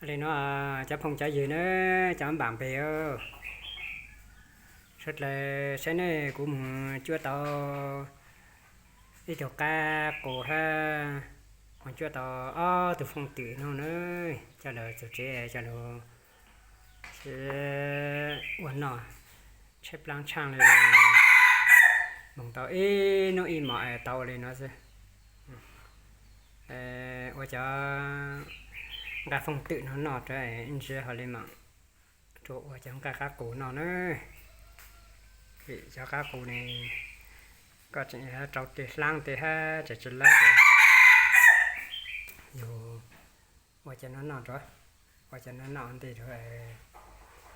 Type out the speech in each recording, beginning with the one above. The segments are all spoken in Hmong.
Li no, cov phooj cov ywg na, cov npam npeg, sawv dlawg saib ne, kuv mus cuab tau ib tug qab qus hab, mus cuab tau ob tug fooj twm no na, coj lug txug tsev coj lug ua noj, tshaib plab tshaaj le, moog tau ib nub ib mos tau le no xwb. Ua cov nqaj fooj twm no noj rua ib ntsib ho le maam rua ua cov nqaj qab qus noj na. Vim cov qab qus ne, koj tseem rau tej hlaab tej hab tseem tsi lab ces yug ua cov no noj rua, ua cov no noj ntej rua,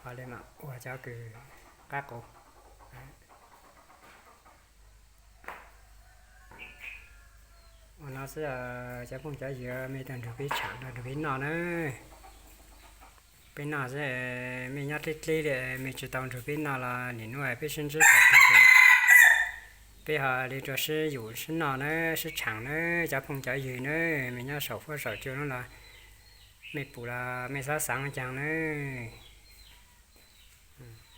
ho le maam ua cov kws qab qus. Ua no xwb, cov phooj cov ywg, mej tau nrug peb tshaam nrug peb noj na. Peb noj xwb, mej nyob dleb dleb li, mej tsi tau nrug peb noj los nim nuav peb sib ntsib thaum twg, peb ho le rua sib yum sib noj na, sib tshaam na, cov phooj cov ywg na, mej nyob saum fuab saum cua nuav los mej pum los mej xob xaav caag na,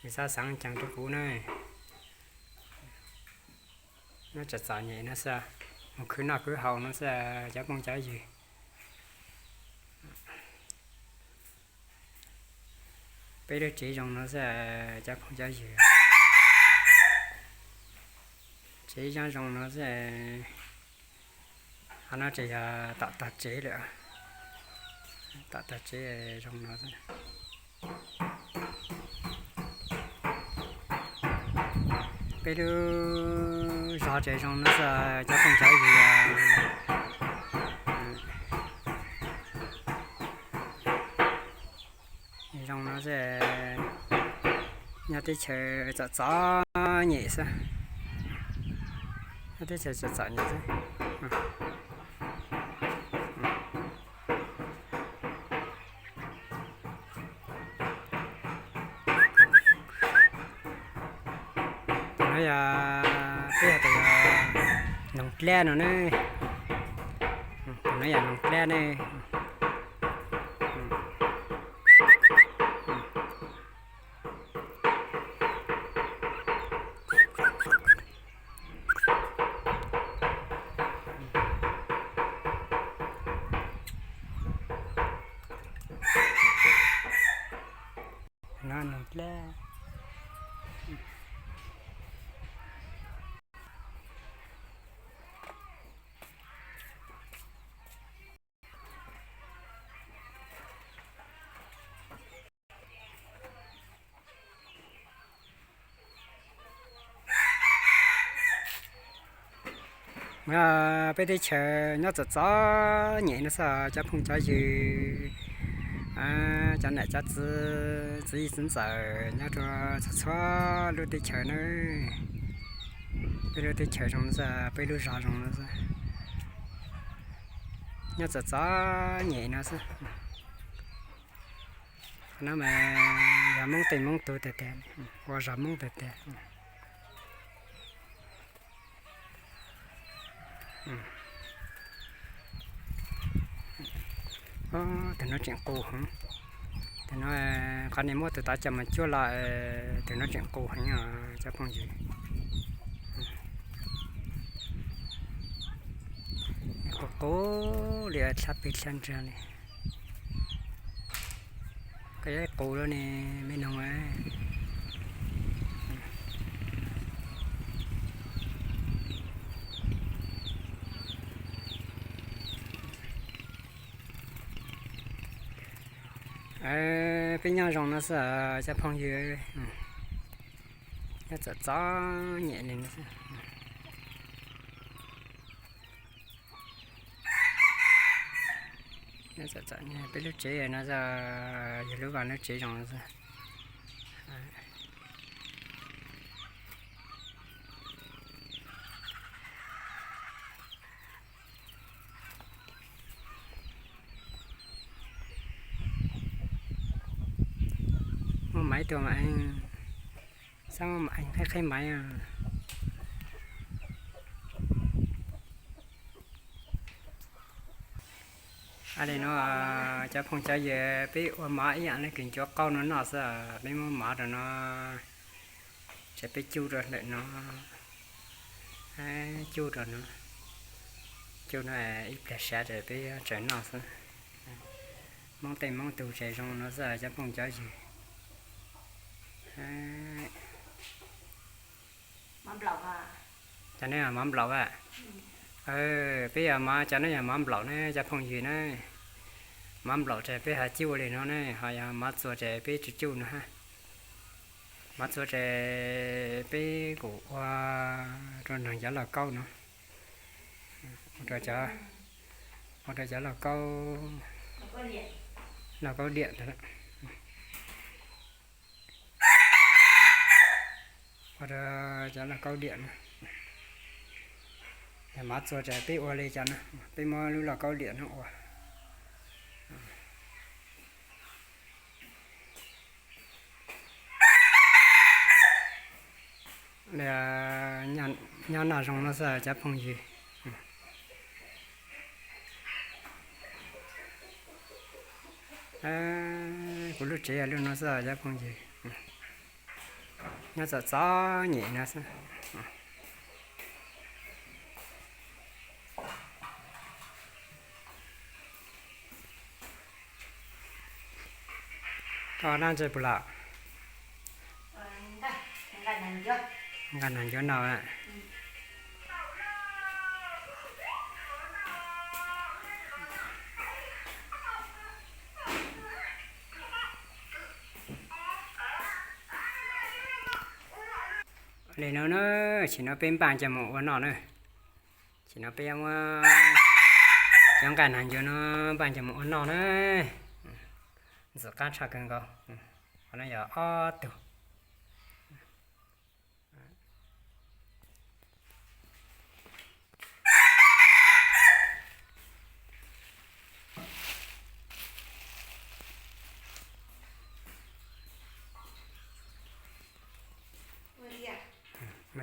mej xob xaav caag rua kuv na. Nyob txom txom nyem no xwb, mus khwv noj khwv haus no xwb, cov phooj cov ywg. Peb lub tsev zoo no xwb, cov phooj cov ywg. Tsev zoo zoo no xwb, qhov no tseem yog tom tog tsev lawm, tom tog tsev zoo no xwb. Peb lub zog tseem zoo no xwb, cov phooj cov ywg. Zoo no xwb, nyob teb chaws txom txom nyem xwb, nyob teb chaws txom txom nyem xwb. Tus no yog, peb has tas yog noog dlab no ne. Tus no yog noog dlab ne. No noog dlab. Peb teb chaws nyob txom txom nyem no xwb, cov phooj cov ywg, cov nam cov txiv, txiv yij txiv ntxawm nyob rua txhua txhua lub teb chaws na. Peb lub teb chaws zoo no xwb, peb lub zog zoo no xwb, nyob txom txom nyem no xwb. Qhov no mas yog Moob tej Moob tug tag tag, ua zog Moob tag tag. Tus no tseem qus heev. Tus no, qhov nej muab tus tav coj mus cuab los, tus no tseem qus heev os cov phooj ywg. Qus qus li, dlhab peg dlhab ntsag li. Koj yuav qus lawm ne, me noog. Peb nyob zoo no xwb cov phooj ywg, nyob txom txom nyem li no xwb. Peb lub tsev no, yog lub vaj lub tsev zoo no xwb. Muaj maiv tuaj mas, xab muaj maiv qhib qhib maiv. Li no, cov phooj cov ywg, peb ua mov ib yam li kws ncuav qaub no noj xwb, peb muab mov rau no, ces peb cuj rau ntawm no, cuj rau no, cuj no ib pliag siav ces peb tsaws noj xwb. Hmoob tej Hmoob tug ces zoo no xwb cov phooj cov ywg. Cov no yog mov nplaum a. Peb yog mov, cov no yog mov nplaum ne cov phooj ywg na. Mov nplaum ces peb ho cuj li no ne, ho yog mov txuas ces peb tsis cuj no hab. Mov txuas ces peb kuj ua rau nrog cov lauj kaub no, ua rau cov lauj kaub, lauj kaub diam ntawd. Ua rau cov lauj kaub diam no. Yog mov txuas ces peb ua li cas no, peb muab lub lauj kaub diam no ua. Nyob noj zoo no xwb cov phooj ywg. Kuv lub tsev yog lub no xwb cov phooj ywg. Nyob txom txom nyem no xwb. Koj dab ntse puas lom? Nqa nas ncuav no. Li no na, sim no peb npaj coj mus ua noj na. Sim no peb muab cov nqaij nas ncuav no npaj coj mus ua noj na. Ntxim qab tshaj kawg nkaus. Qhov no yog ob tug.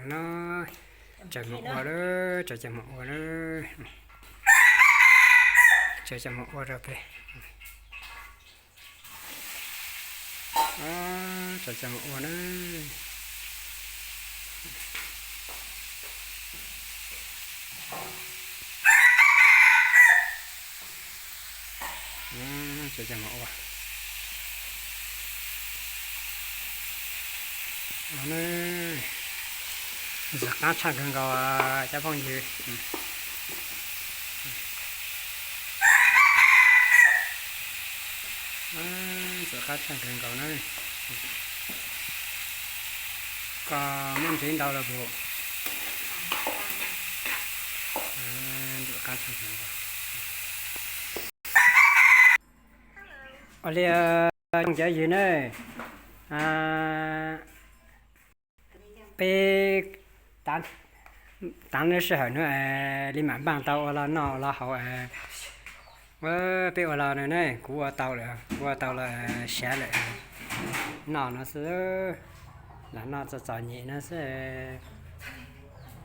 No, tsaws mus ua lawm, tsaws coj mus ua lawm. Tsaws coj mus ua rau peb. Tsaws coj mus ua na. Tsaws coj mus ua. Ntxim qab tshaj kawg nkaus cov phooj ywg. Ntxim qab tshaj kawg nkaus na. Koj muab ntsev ntau los puas? Ntxim qab tshaj kawg nkaus. Ua li, cov phooj cov ywg na, peb tav lub sij hawm no li mam npaj tau ua los noj ua los haus. Peb ua los no ne, kuv ua tau lawm, kuv ua tau los siav lawm. Noj no xwb, lam noj txom txom nyem no xwb.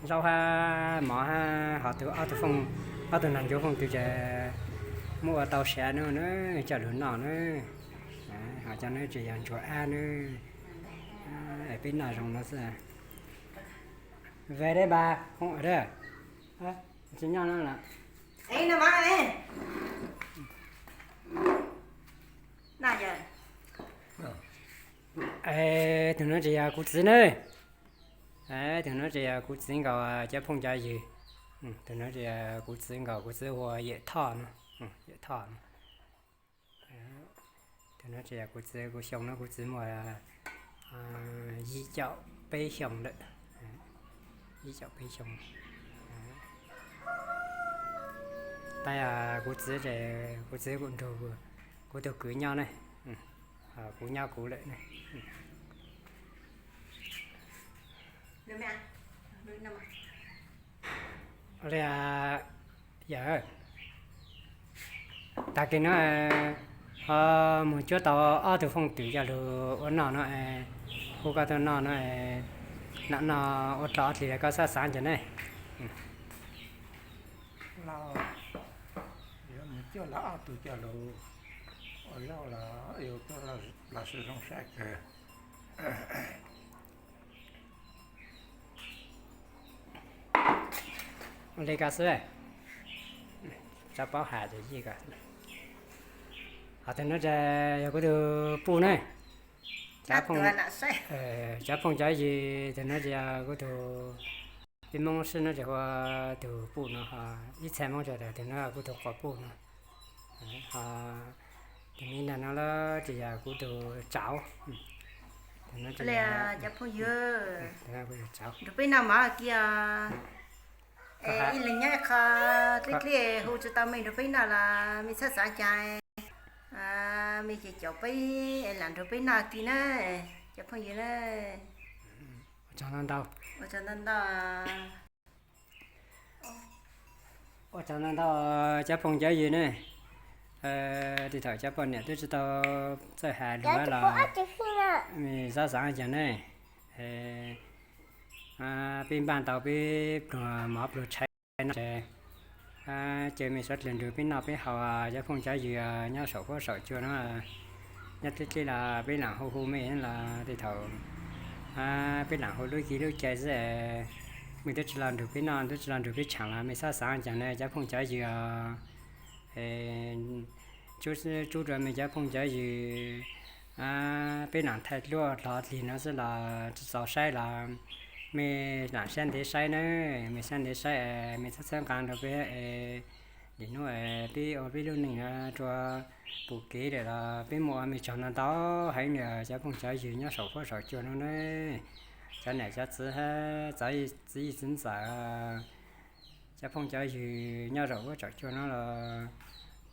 Zaub hab mov hab ho tus ob tug fooj, ob tug nas ncuav fooj tw ces muab ua tau siav no na, coj lug noj na. Ho cov no tsis yog ntsuag ab na, peb noj zoo no xwb. Về đây bà, không ở đây à? Tsis nyob no lawm. Tus no tsis yog kuv txiv ne. Tus no tsis yog kuv txiv nkaus cov phooj cov ywg. Tus no tsis yog kuv txiv nkaus, kuv txiv hu ua Yawm Thoj no. Yawm Thoj no. Tus no tsis yog kuv txiv, kuv xyoo no kuv txiv muaj yim caum peb xyoo lawm. Yim caum peb xyoo. Tab kuv txiv ces kuv txiv kuj nrug kuv tus kwv nyob ne. Kuv nyob kuv lawm ne. Li, yawm, tag kis no ho mus cuab tau ob tug fooj twm coj lug ua noj no, hu koj tuaj noj no, noj ua rau ob hlis koj xav xav ntawd ne. Coj los ob tug coj los ua zaub los yuav coj los sib zoo saib kawg. Ua li ko xwb, tso paub has ces yij ko. Ho tus no ces yog kuv tus puj na. Cov phooj cov ywg, tus no ces yog kuv tus, peb Hmoob sib no ces hu ua tus puj no, ho ib txhia Hmoob ces tus no kuv tus quas puj no. Ho tus me ntawm no los ces yog kuv tus tsauv. Cov phooj ywg, nrog peb noj mov kiag. Ib leeg nyob ib qho, dlib dlib hu tsis tau mej nrog peb noj los mej txhob xav cas, mej ces caum peb lam nrog peb noj kiag na, cov phooj ywg na. Ua tsaug ntau ntau, ua tsaug ntau ntau cov phooj cov ywg ne. Tej thaum cov poj niam twb tsis tau txawj hais lus los mej txhob xav cas ne. Peb npaj tau peb pluag mov pluag tshais no ces caw mej suav dlawg nrog peb noj peb haus, cov phooj cov ywg nyob saum huab saum cua no. Nyob dlib dlib los peb lam hu hu mej los tej thaum peb lam hu lub ci lub cai xwb. Mej twb tsis los nrog peb noj twb tsis los nrog peb tshaam los mej txhob xav cas ne cov phooj cov ywg. Tsub rua mej cov phooj cov ywg, peb lam thaij duab dlog dlig no xwb los tsis txaus saib los mej lam siab ntev saib na, mej siab ntev saib, mej txhawb txhawb nqa rau peb. Nim no peb ua peb lub neej no rua pum kev lawm los peb muaj ua mej tsaug ntau ntau heev li cov phooj cov ywg nyob saum huab saum cua no ne. Cov niam cov txiv hab txiv yij txiv ntxawm, cov phooj cov ywg nyob saum huab saum cua no los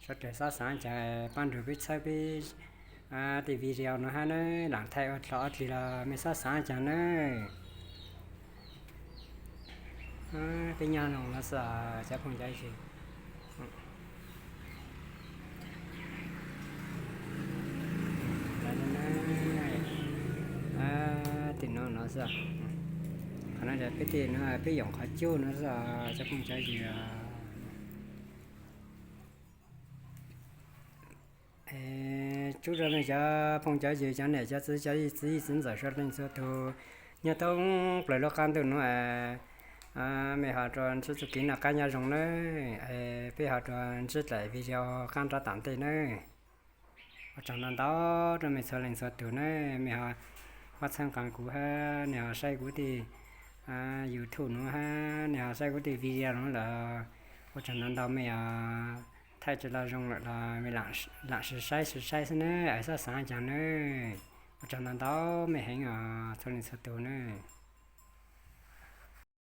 suav dlawg txhob xav cas pab nrug peb txhawb peb tej video no hab na, lam thaij ua dlog ua dlig los mej txhob xav cas na. Peb nyob zoo no xwb cov phooj cov ywg. Tim no no xwb, qhov no peb tim no peb yoom qhov cub no xwb cov phooj cov ywg. Tsub rua mej cov phooj cov ywg cov niam cov txiv cov txiv yij txiv ntxawm suav dlawg txhua tug nyob thoob plaws lub qab ntuj nuav. Mej ho rua ntsib txuj kev noj qab nyob zoo nawb, peb ho rua ntsib dlaim video qaab nrov tom ntej nawb. Ua tsaug ntau ntau rua mej txhua leej txhua tug nawb, mej ho muab txhawb nqaa kuv hab nej ho saib kuv tej YouTube nuav hab nej ho saib kuv tej video nuav lawm. Ua tsaug ntau ntau mej os, thaij tsis tau zoo lawm los mej lam sim saib sim saib xwb nawb, txhob xav cas nawb. Ua tsaug ntau ntau mej heev os txhua leej txhua tug nawb.